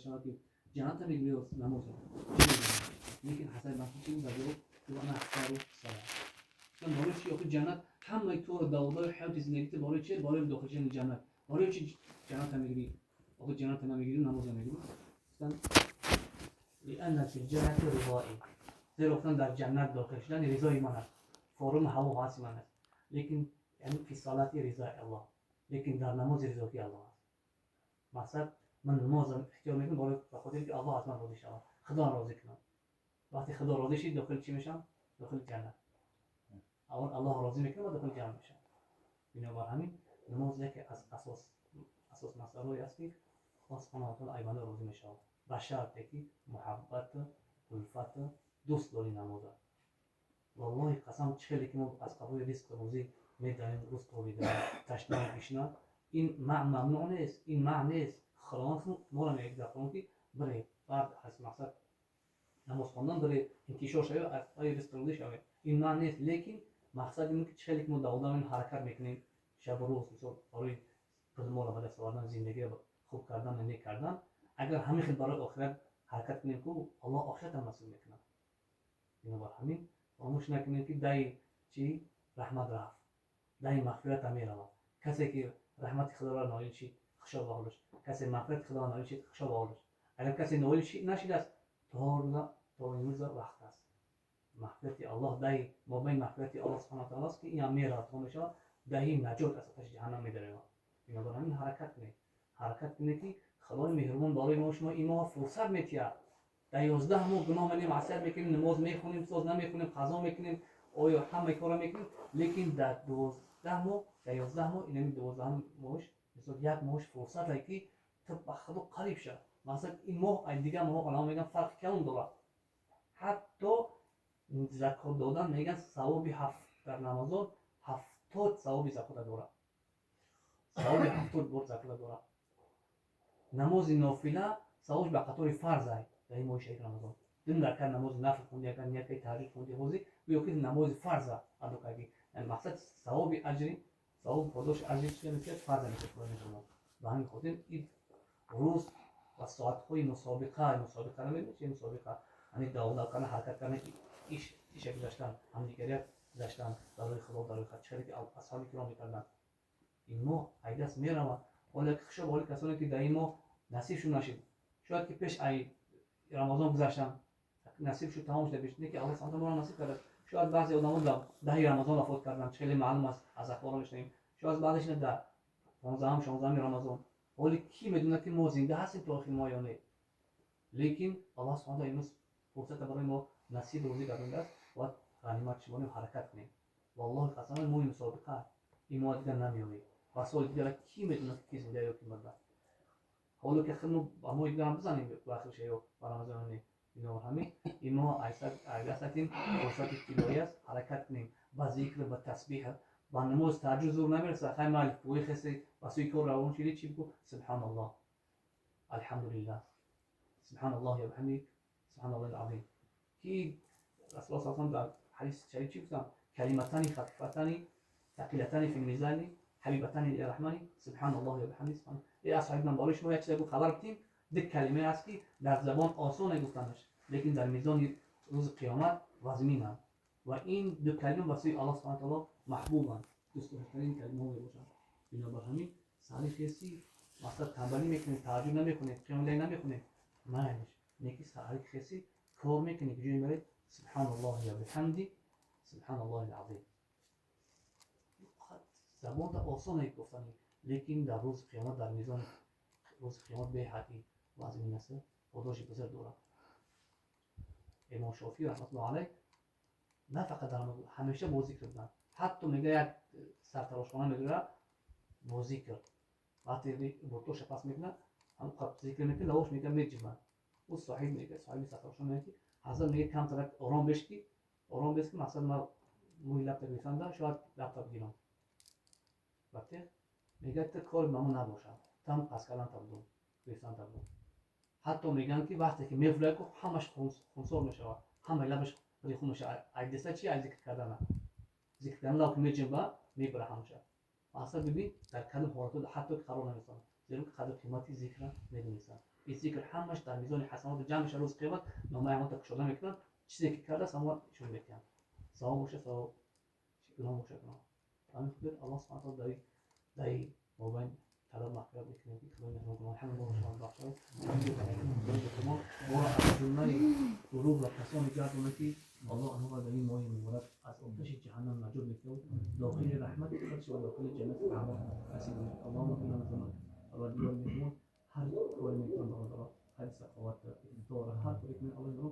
Шавад ки ҷанната мегирӣ ё намоза? Лекин Ҳасан Басри чӣ гуфт дар ҷавоб? Гуфт: أنا أختار الصلاة. Гуфтам: барои чӣ? Охи, ҷаннат ҳамаи кору даводаи ҳаёти зиндагита барои чи? Барои дохил шудани ҷаннат. Барои чи ҷанната мегирӣ? Охи, ҷанната намегирӣ, намоза мегирӣ. Гуфтанд: لأن في الجنة رضائي. Зеро, гуфтанд, дар ҷаннат дохил шудан ризои ман аст, форуми ҳаво ҳаваси ман аст, лекин яъне في الصلاة رضاء الله, лекин дар намози ризои Аллоҳ аст. Мақсад, ман намозам ихтиёр мекунам барои ба хотире ки Аллоҳ аз ман розӣ шавад, Худо розӣ кунам. Вақте Худо розӣ шид, дохили чӣ мешавам? Дохили ҷаннат. Аввал Аллоҳ розӣ мекунам ва дохили ҷаннат мешавам. Бинобар ҳамин намоз яке аз асос масъалаҳое аст, ки Аллоҳ سبحانه وتعالى ай банда розӣ мешавад, ба шарте ки муҳаббату улфату дӯст дорӣ намоза. Валлоҳи қасам, чӣ хеле ки мо аз қабули ризқу рӯзӣ медавем, рӯз тобида ташна гишна, ин мамнӯъ нест, ин манъ нест. Худованд моро мегӯяд дар Қуръон, ки бире баъд аз мақсад намоз хондан бире интишор шавед, аз пайи ризқу рӯзӣ шавед. Ин манъ нест, лекин мақсад ин ки чӣ хеле ки мо даводавем, ҳаракат мекунем шабу рӯз, мисол, барои пул мола ба даст овардан, зиндагиро хуб кардан, нек кардан, агар ҳамин хел барои охират ҳаракат кунем ку, Аллоҳ охиратам насиб мекунад. Бинобар ҳамин фаромӯш накунем, ки даи чӣ раҳмат рафт, даи мағфиратам меравад. Касе ки раҳмати Худоро ноил шид, хушо ба ҳолаш, касе мағфирати Худоро ноил шид, хушо ба ҳолаш. Агар касе ноил нашидааст, то имрӯза вақт аст. Мағфирати Аллоҳ даи мобайни мағфирати Аллоҳ سبحانه وتعالى аст, ки инам меравад, то мешавад даҳи наҷот, аз оташи ҷаҳаннам медарояд. Бинобар ҳамин ҳаракат кунед, ҳаракат кунед, ки Худои меҳрубон барои мо шумо ин моҳ фурсат метиҳад. Дар 11 моҳ гуноҳ менем, маъсият мекунем, намоз мехонем, соз намехонем, қазо мекунем, оё ҳамаи корро мекунем, лекин дар 12 моҳ, дар 11 моҳ, инами 12 моҳш, мисол, як моҳш фурсат ай, ки ту ба Худо қариб шав. Масалан, ин моҳ ай дигар моҳ, уламо мегӯянд, фарқи калон дорад. Ҳатто закот додан, мегӯянд, савоби ҳафт дар Рамазон 70 савоби закота дорад, савоби 70 бор закота дорад. Намози нофила савобш ба қатори фарз ай дар ин моҳи шариф Рамазон. Дин ракат намози нафл хунди, агар ният кардӣ, таҳаҷҷуд хунди, ҳозир гӯё ки намози фарза адо кардӣ. Яъне мақсад, савоби аҷри, савоби подоши аҷри чи мекард, фарза мекард Худои меҳрубон. Ба ҳамин хотир ин рӯз ва соатҳои мусобиқа, мусобиқа намедонӣ чи мусобиқа, ҳамин давдав кардан, ҳаракат кардан, иш иша гузаштан, ҳамдигария гузаштан дар роҳи Худо, дар роҳи хат, ки асҳоби киром мекарданд. Ин моҳ айдаст меравад. Ҳоло хушо ба ҳоли касоне, ки дар ин моҳ насибшон нашид. Шояд ки пеш ай Рамазон гузаштан, насиб шуд, тамом шуда пеш, не ки Аллоҳ سبحانه моро насиб кардааст. Шояд баъзе одамо дар даҳи Рамазон вафот карданд, хеле маълум аст, аз ахборо мешунавем. Шояд баъзешина дар 15-ум, 16-уми Рамазон. Ҳоли кӣ медонад, ки мо зинда ҳастем то охири моҳ ё не? Лекин Аллоҳ سبحانه имрӯз фурсата барои мо насиб рӯзӣ гардондааст, бояд ғанимат шуморем, ҳаракат кунем. Валлоҳи қасам, моҳи мусобиқа, ин моҳ дигар намеёбем ва соли дигара кӣ медонад, ки зинда ё ки мурда. Ҳоло ки худмо ба моҳи дигарам бизанем ба охирша ё ба Рамазон не. Бинобар ҳамин ин моҳ айдастатин фурсати тиллоӣ аст, ҳаракат кунем ба зикр, ба тасбиҳ, ба намоз таҳаҷҷуд зур намерасад. Хай, майли, пӯи хесе ба сӯи кор равон шудӣ, чӣ бигӯ? سبحان الله، الحمد لله، سبحان الله وبحمده، سبحان الله العظيم. ки رسول الله صلى در حدیث شریف چی گفتن؟ كلمتان خفيفتان ثقيلتان في الميزان حبيبتان الى الرحمن سبحان الله وبحمده سبحان. ای اصحاب من، برای شما یک چیز خبر بدیم. دو کلمه است که در زبان آسان گفتنش، لیکن در میزان روز قیامت وزنین و این دو کلمه واسه الله سبحانه وتعالی محبوبند، دوست داشتنین کلمه ها میباشند. بنابر همین سری خیسی مثلا تنبلی میکنیم، تهجد نمیخونیم، قیام لیل نمیخونیم، معنیش نیکی سری خیسی کار میکنی که جوی میرید سبحان الله وبحمده سبحان الله العظیم. زبان تا آسانه گفتنی، لیکن در روز قیامت، در میزان روز قیامت به حدی وزنین است، پاداش بزرگ دارد. امام شافعی رحمت الله علیه نه فقط در همیشه با ذکر بودن. حتی میگه یک سرتراشخانه میگیره، با ذکر وقتی буртоша пас мекунад، ҳам зикр мекунад، лавош мегӯяд، меҷибад. Ӯ соҳиб мегӯяд، соҳиби сартарошхона мегӯяд, ки ҳазрат, мегӯяд, камтарак ором беш, ки ором бес, ки мақсад ман мӯи лабта гирифтанда шояд лабта бигирам. Вақте мегӯяд, ту кори ба мо набошад, там пас кардан табудум, гирифтан табудум. Ҳатто мегӯянд, ки вақте ки мефуряд, ҳамаш хунсор мешавад, ҳамаи лабаш хун мешавад. Айдеса чи? Ай зикр кардана. Зикр кардан лаб ки меҷимба, мебара ҳамаша. Мақсад, бибин, дар кадом ҳолатҳо ҳатто ки қарор намесонад, зеро ки қадр қимати зикрра медонистанд. Зикр ҳамаш дар мизони ҳасанот ҷамъ мешавад. Рӯзи қиёмат номаи амалта кушода мекунанд, чизе ки кардааст, ҳамон нишон медиҳанд. Савоб боша савоб, гуноҳ боша гуноҳ. Ҳамин хотир Аллоҳ субҳана таала дар мобайн талаб мағфират мекунем, ки Худои меҳрубон гуноҳи ҳама моро шумо бахшад. Моро аз ҷумлаи гурӯҳ ва касоне гардонад, ки Аллоҳ онҳоро дар ин моҳи муборак аз оташи ҷаҳаннам наҷот мекунад, дохили раҳмати худаш ва дохили ҷаннати аъло насиб мекунад. Аллоҳумма инна насалука. Парвардигори меҳрубон, ҳар коре мекунам, бародаро, ҳар саховат, ифтор, ҳар коре ки Аллоҳ.